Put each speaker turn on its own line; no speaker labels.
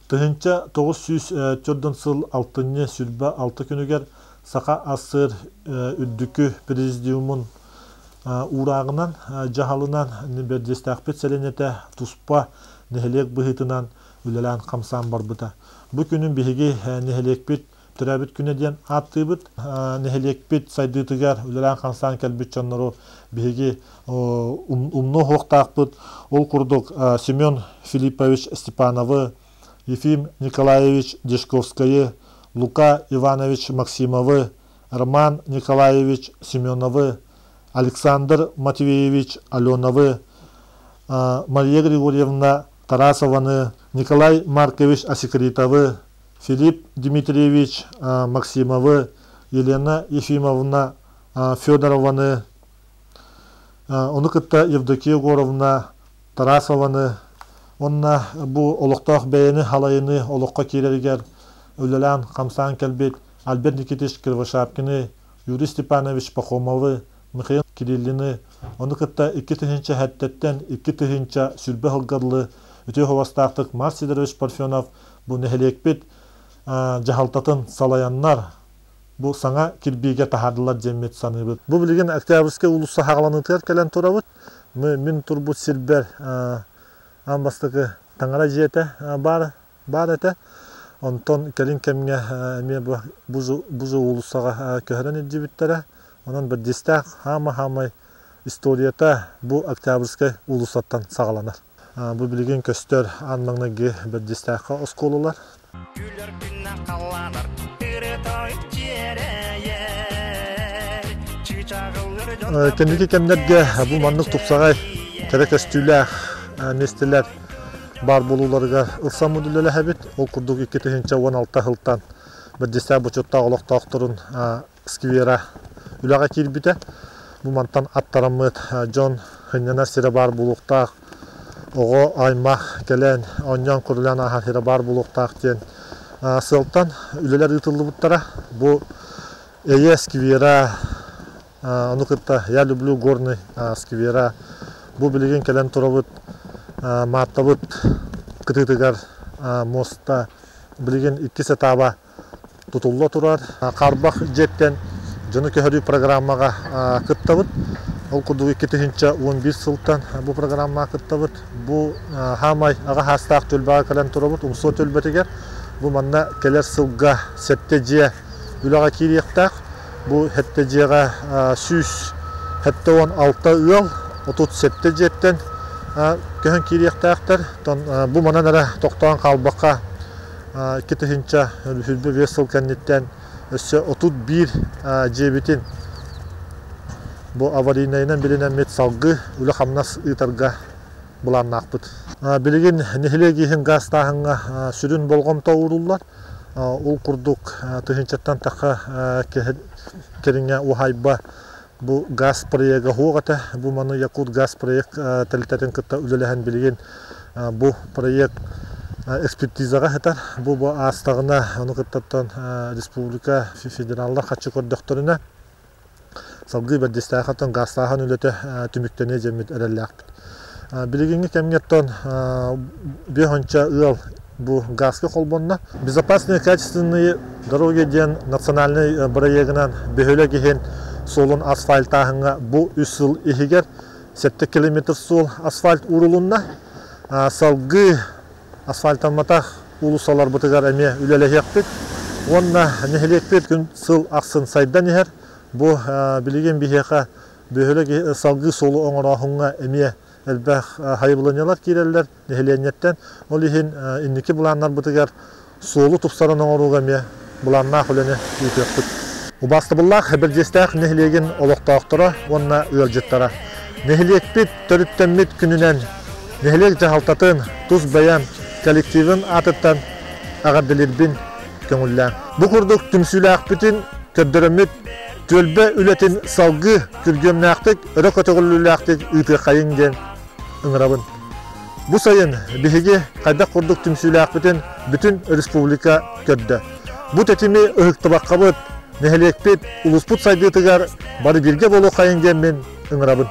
1904 сыл алтынньы 26 күнүгэр Саха АССР Үрдүкү Президиумун уурааҕынан, дьаһалынан Бэрдьиэстээхпит сэлиэнньэтэ туспа нэһилиэк быһыытынан үлэлээн-хамсаан барбыта. Бу күнүн биһиги нэһилиэкпит төрөөбүт күнэ диэн ааттыыбыт. Нэһилиэкпит сайдыытыгар үлэлээн-хамсаан кэлбит дьоннору биһиги умнуо суохтаахпыт. Ол курдук Семен Филиппович Степановы, Ефим Николаевич Дежковскайы, Лука Иванович Максимовы, Роман Николаевич Семеновы, Александр Матвеевич Аленовы, Мария Григорьевна Тарасованы, Николай Маркович Асекритовы, Филипп Дмитриевич Максимовы, Елена Ефимовна Федорованы, ону кытта Евдокия Егоровна Тарасованы уонна бу олохтоох бэйэни халайыны олоххо киирэригэр үлэлээн хамсаан кэлбит Альберт Никитич Кривошапкины, Юрий Степанович Пахомовы, Михаил Кириллины, ону кытта 2007-ттэн 2020 сылга дылы үтүө суобастаахтык Марс Сидорович Парфенов бу нэһилиэкпит дьаһалтатын салайаннар бу саҥа кирбиигэ таһаардылар диэммит саныыбыт. Бу билигин Октябрьскай уулусса хаҕаланыытыгар кэлэн турабыт. Мин турбут сирбэр аан бастакы таҥара дьиэтэ баар баар этэ. Онтон кэлин кэмҥэ эмиэ бу бу уулуссаҕа көһөрөн илдьибиттэрэ. Онон Бэрдьиэстээх хаама-хаамай историята бу Октябрьскай уулуссаттан саҕаланар. Бу билигин көстөр аан маҥнайгы Бэрдьиэстээххэ оскуолалар.
Күлэр күннэ халлаанар, тырытой дьиэрэйэр, чыычааҕыллар дьон
Кэнники кэмнэргэ бу маннык тупсаҕай кэрэ көстүүлээх миэстэлэр баар буолууларыгар ылсаммыт үлэлэһэбит. Ол курдук 2016 сылтан Бэрдьиэстээх бочуоттаах олохтоохторун сквера үлэҕэ киирбитэ. Бу мантан аттараммыт дьон сынньанар сирэ баар буолуохтаах, оҕо аймах кэлэн оонньоон-көрүлээн ааһар сирэ баар буолуохтаах диэн сыалтан үлэлэр ыытыллыбыттара. Бу Эйэ сквера Ону кытта «Я люблю горный сквера» бу билигин кэлэн турабыт Мааттабыт кытыытыгар муоста билигин иккис этаба тутулла турар. Хаарбах дьиэттэн дьону көһөрүү программаҕа кыттабыт. Ол курдук 2011 сылтан бу программаҕа кыттабыт. Бу хаамай аҕа саастаах түөлбэҕэ кэлэн турабыт, Умсуо түөлбэтигэр. Бу манна кэлэр сылга сэттэ дьиэ үлэҕэ киириэхтээх. Бу сэттэ дьиэҕэ 176 ыал 37 дьиэттэн көһөн киириэхтээхтэр. Бу манан эрэ тохтоон хаалбакка 2025 сыл кэнниттэн өссө 31 дьиэбитин бу аварийнайынан билинэммит салгыы үлэ-хамнас ыытарга былааннаахпыт. Билигин нэһилиэк иһин гаастааһыҥҥа сүрүн болҕомто ууруллар. Ол курдук тыһыынчаттан тахха кэриҥэ уһаайба бу газ проега суох этэ. Бу маны Якут газ проект тэрилтэтин кытта үлэлэһэн билигин бу проект экспертизаҕа сытар. Бу бу аастаҕына ону кыттаттан республика федераллар хаччы көрдөхтөрүнэ Салгыы Бэрдьиэстээхтэн гаастааһын үлэтэ түмүктэниэ диэммит эрэллээхпит. Билигиҥҥи кэмҥэ оттон биэс ыал бу гааска холбонно. Безопасные качественные дороги диэн национальнай бырайыагынан бөһүөлэк иһин суолун асфальтааһыҥҥа бу үс сыл иһигэр 7 километр суол асфальт уурулунна. Салгыы асфальтамматах уулуссаларбытыгар эмиэ үлэлэһиэхпит уонна нэһилиэкпит күн сыл ахсын сайдан иһэр. Бу билигин биһиэхэ бөһүөлэк салгыы суолу оҥорооһуҥҥа эмиэ элбэх хайыбыланньалар киирэллэр нэһилиэнньэттэн. Ол иһин инники былааннарбытыгар суолу тупсаран оҥорууга эмиэ былааннаах үлэни ыытыахпыт. Убаастабыллаах Бэрдьиэстээх нэһилиэгин олохтоохторо уонна ыалдьыттара! Нэһилиэкпит төрүттэммит күнүнэн нэһилиэк дьаһалтатын, тус бэйэм коллективын аатыттан эҕэрдэлиирбин көҥүллээҥ. Бу курдук түмсүүлээхпитин көрдөрөммүт түөлбэ үлэтин салгыы күргүөмнээхтик, өрө көтөҕүллүүлээхтик ыытыаххайыҥ диэн ыҥырабын. Бу сайын биһиги хайдах курдук түмсүүлээхпитин бүтүн республика көрдө. Бу тэтими ыһыктыбаккабыт, нэһилиэкпит, улууспут сайдыытыгар бары бииргэ буолуоххайыҥ диэммин ыҥырабын.